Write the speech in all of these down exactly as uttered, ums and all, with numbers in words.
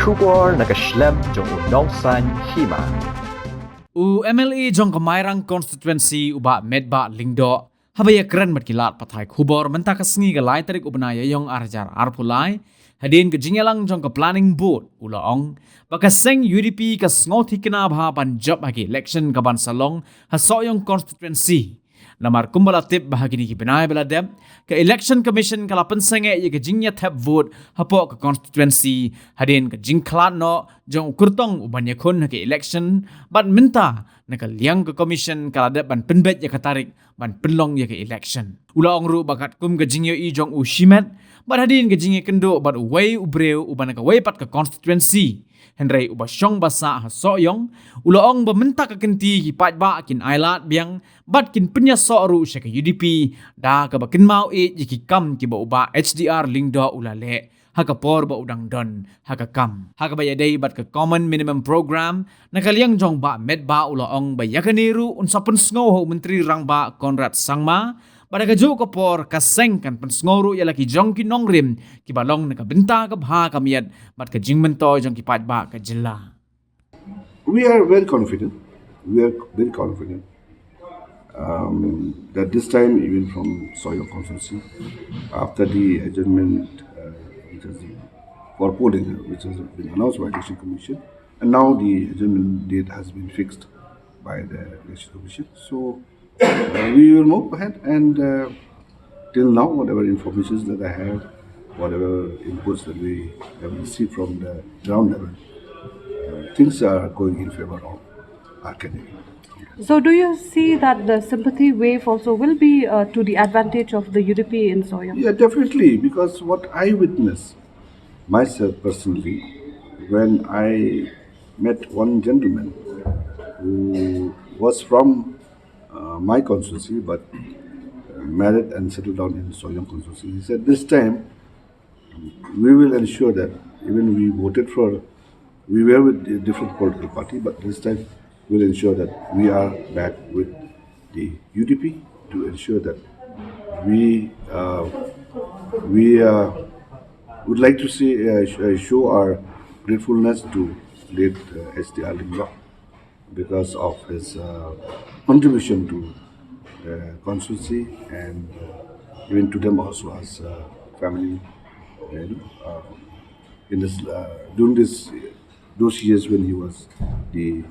Khubor na ka shlem jong u Nongsaiñ Hima. U M L A jong ka Mairang Constituency u Bah Metbah Lyngdoh, haba ïakren bad ki lad pathai khubor mynta ka sngi ka lai tarik u bnai Ïaïong ar hajar arphew lai, hadien ka jingïalang jong ka Planning Board, u la ong ba ka seng U D P ka sngewthikna bha ban jop ha ka election ka ban sa long ha Sohiong Constituency. Namar kumba la tip ba ha kine ki bnai ba la dep, ka Election Commission ka la pynsangeh ïa ka jingïathep vote hapoh ka constituency, hadien ka jingkhlad noh jong u kyrtong u ban ïakhun ha ka election, bad mynta na ka liang ka commission ka la dep ban pynbeit ïa ka tarik ban pynlong ïa ka election. U la ong ruh ba katkum ka jingïohi jong u shimet, bad hadien ka jingïakynduh bad uwei u briew uba na kawei pat ka constituency, hynrei uba shong ba sah ha Sohiong, u la ong ba mynta ka kynti ki paidbah kin ailad biang bad kin pynïasoh ruh sha ka U D P, da kaba kynmaw ïa ki kam kiba u Bah H D R Lyngdoh u la leh ha ka por ba u dang don ha ka kam. Ha kaba ïadei bad ka Common Minimum Program, na ka liang jong Bah Metbah u la ong ba ïa kane ruh un sa pynsngew ha u Myntri Rangbah Conrad Sangma, bad ha kajuh ka por ka seng kan pynsngew ruh ïa la ki jong ki nongrim kiba long na ka bynta ka bha ka miat bad ka jingmyntoi jong ki paidbah ka jylla. We are very confident. We are very confident um, that this time, even from Sohiong constituency, after the adjournment, uh, which has been for polling, which has been announced by Election Commission, and now the adjournment date has been fixed by the Election Commission. So uh, we will move ahead and uh, till now, whatever informations that I have, whatever inputs that we have received from the ground level, uh, things are going in favor of our candidate. So, do you see that the sympathy wave also will be uh, to the advantage of the U D P in Sohiong? Yeah, definitely, because what I witnessed myself personally when I met one gentleman who was from uh, my constituency but uh, married and settled down in Sohiong constituency. He said, "This time we will ensure that even we voted for, we were with a different political party, but this time we'll ensure that we are back with the U D P to ensure that we uh, we uh, would like to see uh, sh- uh, show our gratefulness to late uh, H D R Lyngdoh because of his uh, contribution to the constituency and uh, even to them also as a family. And uh, in this uh, during this those years when he was the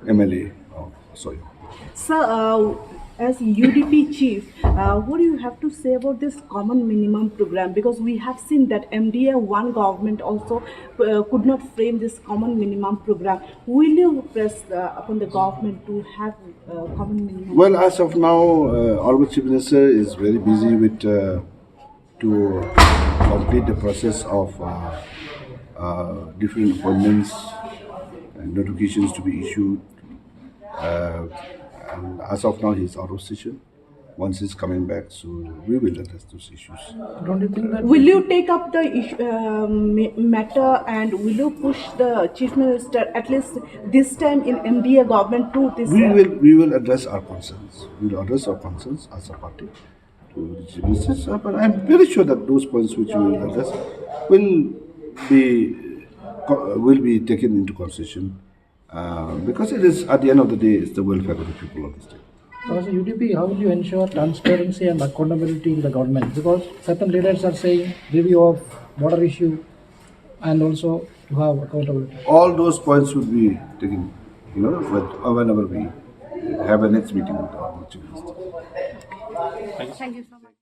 M L A of Sohiong. Sir, uh, as U D P chief, uh, what do you have to say about this common minimum program? Because we have seen that M D A one government also uh, could not frame this common minimum program. Will you press uh, upon the government to have uh, common minimum? Well, as of now, uh, Honorable Chief Minister is very busy with uh, to complete the process of uh, uh, different appointments and notifications to be issued. Uh, and as of now, he's out of session. Once he's coming back, so we will address those issues. Don't you think that Will you take up the issue, uh, ma- matter and will you push the chief minister at least this time in M D A government to this? We uh, will we will address our concerns. We will address our concerns as a party to the Chief Minister, sir, but I'm very sure that those points which we will address will be co- will be taken into consideration uh, because it is at the end of the day it's the welfare of the people of the state. As a U D P, how will you ensure transparency and accountability in the government? Because certain leaders are saying review of border issue and also to have accountability. All those points would be taken, you know, with, whenever we have a next meeting with our Chief Minister. Thank you so much.